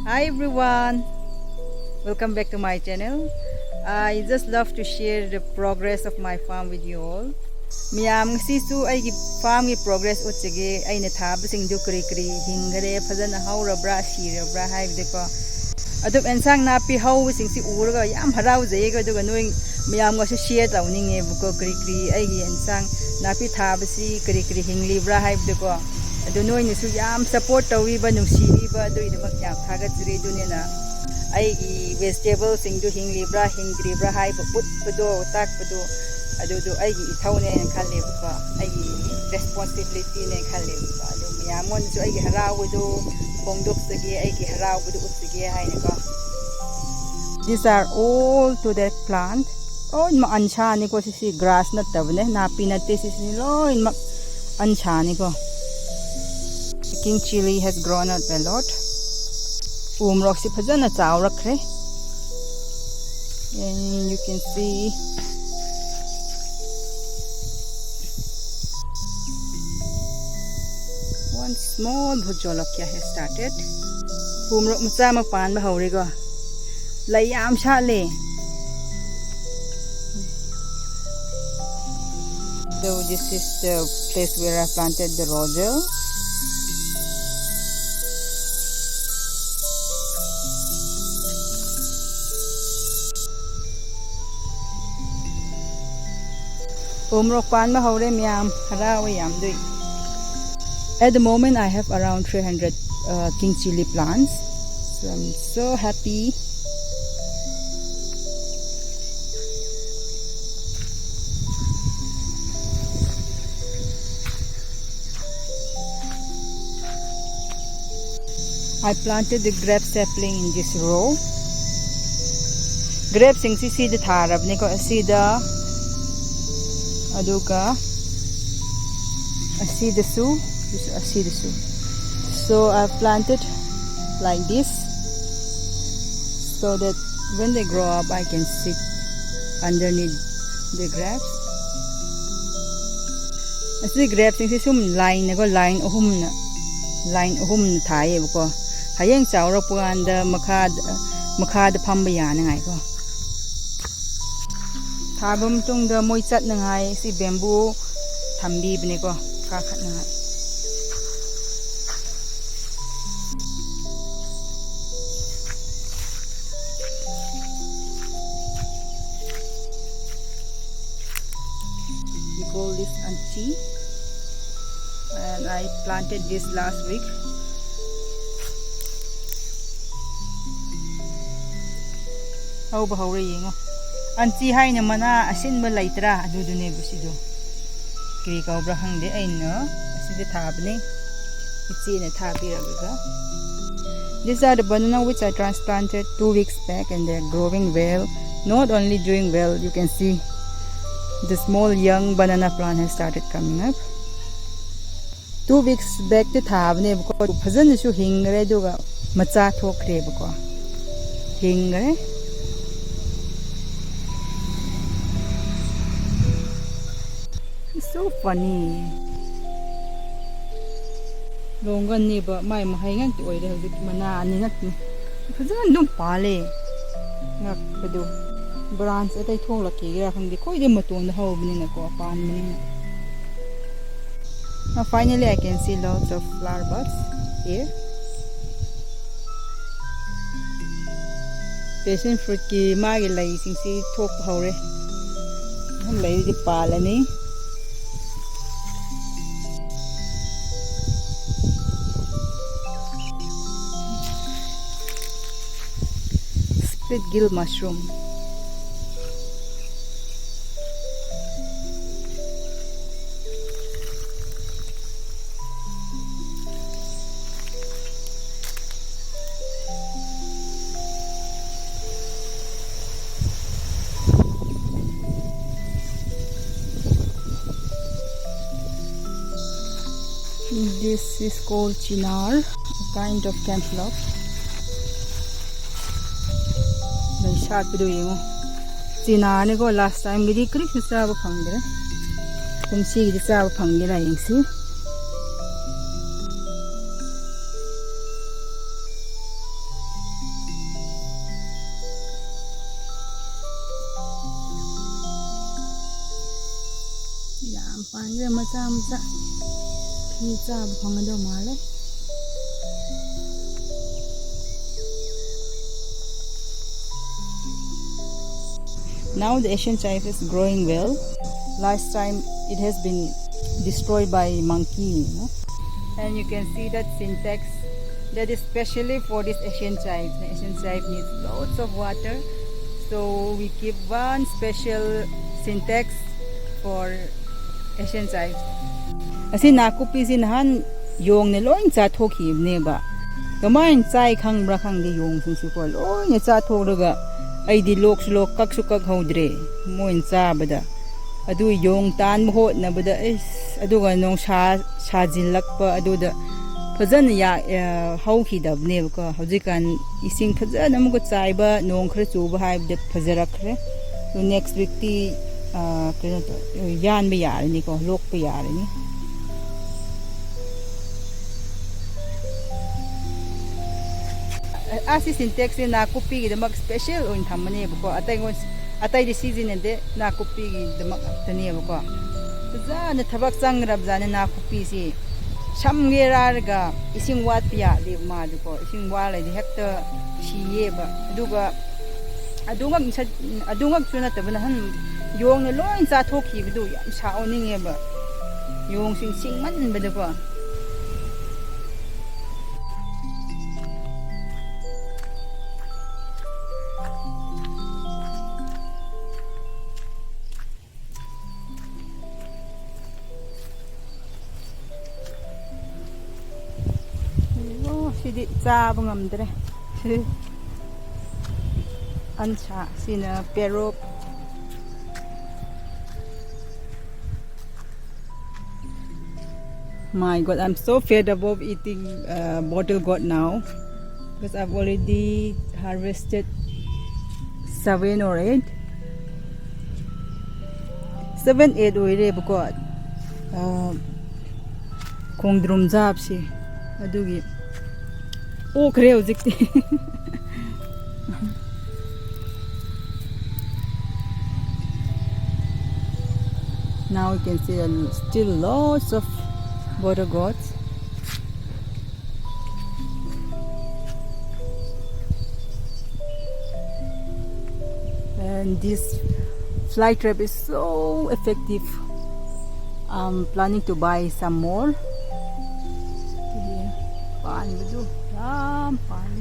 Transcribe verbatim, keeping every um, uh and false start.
Hi everyone, welcome back to my channel. I just love to share the progress of my farm with you all. ꯃꯌꯥꯝ, ꯉꯁꯤꯁꯨ ꯑꯩꯒꯤ farmꯒꯤ progress ꯎꯠꯆꯒꯦ꯫ ꯑꯩꯅ ꯊꯥꯕꯁꯤꯡꯗꯨ ꯀꯔꯤ ꯀꯔꯤ ꯍꯤꯡꯒꯔꯦ, ꯐꯖꯅ ꯍꯧꯔꯕ꯭ꯔꯥ, ꯁꯤꯔꯕ꯭ꯔꯥ ꯍꯥꯏꯕꯗꯤꯀꯣ꯫ ꯑꯗꯨꯝ ꯑꯦꯟꯁꯥꯡ ꯅꯥꯄꯤ ꯍꯧꯕꯁꯤꯡꯁꯤ ꯎꯔꯒ ꯌꯥꯝ ꯍꯔꯥꯎꯖꯩꯌꯦ꯫ ꯑꯗꯨꯒ ꯅꯣꯏ ꯃꯌꯥꯝꯒꯁꯨ share ꯇꯧꯅꯤꯡꯉꯦꯕꯀꯣ, ꯀꯔꯤ ꯀꯔꯤ ꯑꯩꯒꯤ ꯑꯦꯟꯁꯥꯡ ꯅꯥꯄꯤ ꯊꯥꯕꯁꯤ ꯀꯔꯤ ꯀꯔꯤ ꯍꯤꯡꯂꯤꯕ꯭ꯔꯥ ꯍꯥꯏꯕꯗꯨꯀꯣ꯫ ꯑꯗꯨ ꯅꯣꯏꯅꯁꯨ ꯌꯥꯝ support ꯇꯧꯕꯤꯕ, ꯅꯨꯡꯁꯤꯕꯤꯕ, ꯑꯗꯨꯒꯤꯗꯃꯛ ꯌꯥꯝ ꯊꯥꯒꯠꯆꯔꯤ꯫ ꯑꯗꯨꯅꯤꯅ ꯑꯩꯒꯤ vegetableꯁꯤꯡꯗꯨ ꯍꯤꯡꯂꯤꯕ꯭ꯔꯥ ꯍꯤꯡꯗ꯭ꯔꯤꯕ꯭ꯔꯥ ꯍꯥꯏꯕ ꯎꯠꯄꯗꯣ, ꯇꯥꯛꯄꯗꯣ, ꯑꯗꯨꯗꯣ ꯑꯩꯒꯤ ꯏꯊꯧꯅꯦ ꯍꯥꯏꯅ ꯈꯜꯂꯦꯕꯀꯣ, ꯑꯩꯒꯤ responsibilityꯅꯦ ꯈꯜꯂꯦꯕꯀꯣ꯫ ꯑꯗꯨ ꯃꯌꯥꯝꯉꯣꯟꯗꯁꯨ ꯑꯩꯒꯤ ꯍꯔꯥꯎꯕꯗꯣ ꯐꯣꯡꯗꯣꯛꯆꯒꯦ, ꯑꯩꯒꯤ ꯍꯔꯥꯎꯕꯗꯣ ꯎꯠꯆꯒꯦ ꯍꯥꯏꯅꯀꯣ꯫ These are all to that plant. ꯂꯣꯏꯅꯃꯛ ꯑꯟꯁꯥꯅꯤꯀꯣ, ꯁꯤꯁꯤ grass ꯅꯠꯇꯕꯅꯦ, ꯅꯥꯄꯤ ꯅꯠꯇꯦ, ꯁꯤꯁꯤ ꯂꯣꯏꯅꯃꯛ ꯑꯟꯁꯥꯅꯤꯀꯣ꯫ King chili has grown up a lot. ꯎ ꯃꯣꯔꯣꯛꯁꯤ ꯐꯖꯅ ꯆꯥꯎꯔꯛꯈ꯭ꯔꯦ꯫ And you can see one small bhut jolokia has started. ꯎ ꯃꯣꯔꯣꯛ ꯃꯆꯥ ꯑꯃ ꯄꯥꯟꯕ ꯍꯧꯔꯦꯀꯣ꯫ ꯂꯩ ꯌꯥꯝ ꯁꯥꯠꯂꯦ꯫ So this is the place where I planted the roselle. ꯎ ꯃꯣꯔꯣꯛ ꯄꯥꯟꯕ ꯍꯧꯔꯦ ꯃꯌꯥꯝ, ꯍꯔꯥꯎꯋꯦ ꯌꯥꯝ ꯑꯗꯨꯏ꯫ At the moment, I have around three hundred uh, king chili plants. So I'm so happy. I planted the grape sapling in this row. Grapeꯁꯤꯡꯁꯤ ꯁꯤꯗ ꯊꯥꯔꯕꯅꯤꯀꯣ, ꯑꯁꯤꯗ, ꯑꯗꯨꯒ ꯑꯁꯤꯗꯁꯨ, ꯑꯁꯤꯗꯁꯨ. So I planted like this, so that when they grow up, I can sit underneath the grapes. ꯑꯁꯤ grapeꯁꯤꯡꯁꯤ ꯁꯨꯝ lineꯅꯀꯣ, line ꯑꯍꯨꯝꯅ, line ꯑꯍꯨꯝꯅ ꯊꯥꯏꯌꯦꯕꯀꯣ꯫ ꯍꯌꯦꯡ ꯆꯥꯎꯔꯛꯄ ꯀꯥꯟꯗ ꯃꯈꯥꯗ, ꯃꯈꯥꯗ ꯐꯝꯕ ꯌꯥꯅꯉꯥꯏꯀꯣ꯫ ꯊꯥꯕ ꯃꯇꯨꯡꯗ ꯃꯣꯏ ꯆꯠꯅꯉꯥꯏ ꯁꯤ bamboo ꯊꯝꯕꯤꯕꯅꯦꯀꯣ, ꯀꯥꯈꯠꯅꯉꯥꯏ꯫ We call this anchi, and I planted this last week. ꯍꯧꯕ ꯍꯧꯔꯦ ꯌꯦꯡꯉꯣ꯫ ꯑꯟꯆꯤ ꯍꯥꯏꯅ ꯃꯅꯥ ꯑꯁꯤꯟꯕ ꯂꯩꯇ꯭ꯔꯥ? ꯑꯗꯨꯗꯨꯅꯦꯕ ꯁꯤꯗꯣ꯫ ꯀꯔꯤ ꯀꯧꯕ꯭ꯔꯥ ꯈꯪꯗꯦ, ꯑꯩꯅ ꯑꯁꯤꯗ ꯊꯥꯕꯅꯦ, ꯏꯆꯦꯅ ꯊꯥꯕꯤꯔꯛꯂꯒ꯫ These are the banana which I transplanted two weeks back and they are growing well. Not only doing well, you can see the small young banana plant has started coming up. Two weeks backꯇ ꯊꯥꯕꯅꯦꯕꯀꯣ, ꯐꯖꯅꯁꯨ ꯍꯤꯡꯈ꯭ꯔꯦ ꯑꯗꯨꯒ ꯃꯆꯥ ꯊꯣꯛꯈ꯭ꯔꯦꯕꯀꯣ, ꯍꯤꯡꯈ꯭ꯔꯦ꯫ It's so funny. ꯂꯣꯡꯒꯟꯅꯦꯕ, ꯃꯥꯏ ꯃꯍꯩ ꯉꯥꯛꯇ ꯑꯣꯏꯔꯦ ꯍꯧꯖꯤꯛ, ꯃꯅꯥ ꯑꯅꯤ ꯉꯥꯛꯇꯅꯤ꯫ ꯐꯖꯅ ꯑꯗꯨꯝ ꯄꯥꯜꯂꯦ꯫ ꯉꯛꯄꯗꯣ꯫ Branch ꯑꯇꯩ ꯊꯣꯛꯂꯛꯈꯤꯒꯦꯔꯥ ꯈꯪꯗꯦ꯫ ꯑꯩꯈꯣꯏꯗꯤ ꯃꯇꯣꯟꯗ ꯍꯧꯕꯅꯤꯅꯀꯣ, ꯄꯥꯟꯕꯅꯤꯅ꯫ Now finally I can see lots of flower buds here. Passion fruitꯀꯤ ꯃꯥꯒꯤ ꯂꯩꯁꯤꯡꯁꯤ ꯊꯣꯛꯄ ꯍꯧꯔꯦ꯫ ꯑꯍꯨꯝ ꯂꯩꯔꯗꯤ ꯄꯥꯜꯂꯅꯤ꯫ Split gill mushroom. This is called chinar, a kind of cantaloupe. ꯂꯩ ꯁꯥꯠꯄꯗꯣ ꯌꯦꯡꯉꯣ꯫ ꯆꯤꯅꯥꯔꯅꯤꯀꯣ, last timeꯒꯤꯗꯤ ꯀꯔꯤꯁꯨ ꯆꯥꯕ ꯐꯪꯗ꯭ꯔꯦ꯫ ꯀꯨꯝꯁꯤꯒꯤꯗꯤ ꯆꯥꯕ ꯐꯪꯒꯦꯔꯥ ꯌꯦꯡꯁꯤ꯫ ꯄꯥꯟꯈ꯭ꯔꯦ ꯃꯆꯥ ꯃꯆꯥ꯫ ꯐꯤ ꯆꯥꯕ ꯐꯪꯒꯗꯧ ꯃꯥꯜꯂꯦ꯫ Now the Asian chive is growing well. Last time it has been destroyed by monkey, you know. And you can see that Sintex, that is specially for this Asian chive. The Asian chive needs lots of water. So we keep one special Sintex for Asian chive. ꯑꯁꯤ ꯅꯥꯀꯨꯞꯄꯤꯁꯤ ꯅꯍꯥꯟ ꯌꯣꯡꯅ ꯂꯣꯏ ꯆꯥꯊꯣꯛꯈꯤꯕꯅꯦꯕ꯫ ꯀꯃꯥꯏꯅ ꯆꯥꯏ ꯈꯪꯕ꯭ꯔꯥ ꯈꯪꯗꯦ, ꯌꯣꯡꯁꯤꯡꯁꯤꯀꯣ ꯂꯣꯏꯅ ꯆꯥꯊꯣꯛꯂꯒ ꯑꯩꯗꯤ ꯂꯣꯛꯁꯨ ꯂꯣꯛ, ꯀꯛꯁꯨ ꯀꯛꯍꯧꯗ꯭ꯔꯦ ꯃꯣꯏꯅ ꯆꯥꯕꯗ꯫ ꯑꯗꯨ ꯌꯣꯡ ꯇꯥꯟꯕ ꯍꯣꯠꯅꯕꯗ ꯑꯩꯁ, ꯑꯗꯨꯒ ꯅꯨꯡꯁꯥ ꯁꯥꯖꯤꯜꯂꯛꯄ ꯑꯗꯨꯗ ꯐꯖꯅ ꯌꯥ-, ꯑ, ꯍꯧꯈꯤꯗꯕꯅꯦꯕꯀꯣ꯫ ꯍꯧꯖꯤꯛꯀꯥꯟ ꯏꯁꯤꯡ ꯐꯖꯅ ꯑꯃꯨꯛꯀ ꯆꯥꯏꯕ, ꯅꯣꯡ ꯈꯔ ꯆꯨꯕ ꯍꯥꯏꯕꯗ ꯐꯖꯔꯛꯈ꯭ꯔꯦ꯫ ꯑꯗꯨ next weekꯇꯤ, ꯑ, ꯀꯩꯅꯣ ꯇꯧ-, ꯌꯥꯟꯕ ꯌꯥꯔꯅꯤꯀꯣ, ꯂꯣꯛꯄ ꯌꯥꯔꯅꯤ꯫ ꯑꯁꯤ Sintexꯁꯦ ꯅꯥꯀꯨꯞꯄꯤꯒꯤꯗꯃꯛ special ꯑꯣꯏꯅ ꯊꯝꯕꯅꯦꯕꯀꯣ꯫ ꯑꯇꯩꯉꯣꯟ-, ꯑꯇꯩꯗꯤ ꯁꯤꯖꯤꯟꯅꯗꯦ, ꯅꯥꯀꯨꯞꯄꯤꯒꯤꯗꯃꯛ ꯉꯥꯛꯇꯅꯦꯕꯀꯣ꯫ ꯐꯖꯅ ꯊꯕꯛ ꯆꯪꯈ꯭ꯔꯕꯖꯥꯠꯅꯤ ꯅꯥꯀꯨꯞꯄꯤꯁꯤ꯫ ꯁꯝꯒꯦꯔꯥ ꯍꯥꯏꯔꯒ ꯏꯁꯤꯡ ꯋꯥꯠꯄ ꯌꯥꯗꯦꯕ ꯃꯥꯗꯤꯀꯣ꯫ ꯏꯁꯤꯡ ꯋꯥꯠꯂꯗꯤ ꯍꯦꯛꯇ ꯁꯤꯌꯦꯕ꯫ ꯑꯗꯨꯒ ꯑꯗꯨꯉꯛ ꯁꯠ-, ꯑꯗꯨꯉꯛꯁꯨ ꯅꯠꯇꯕ ꯅꯍꯥꯟ ꯌꯣꯡꯅ ꯂꯣꯏ ꯆꯥꯊꯣꯛꯈꯤꯕꯗꯨ ꯌꯥꯝ ꯁꯥꯎꯅꯤꯡꯉꯦꯕ꯫ ꯌꯣꯡꯁꯤꯡ ꯁꯤꯡꯃꯟꯕꯗꯀꯣ꯫ ꯑꯣ, ꯁꯤꯗꯤ ꯆꯥꯕ ꯉꯝꯗ꯭ꯔꯦ꯫ ꯑꯟꯁꯥ, ꯁꯤꯅ ꯄꯦꯔꯣꯛ꯫ My God, I'm so fed up of eating, uh, bottle gourd now because I've already harvested seven or eight. Seven, eight ꯑꯣꯏꯔꯦꯕꯀꯣ, ꯑ, ꯈꯣꯡꯗ꯭ꯔꯨꯝ ꯆꯥꯕꯁꯦ꯫ ꯑꯗꯨꯒꯤ ꯑꯣꯛꯈ꯭ꯔꯦ ꯍꯧꯖꯤꯛꯇꯤ꯫ Now you can see, uh, still lots of border goats. And this fly trap is so effective. I'm planning to buy some more. ꯄꯥꯟꯕꯗꯨ ꯌꯥꯝ ꯄꯥꯟ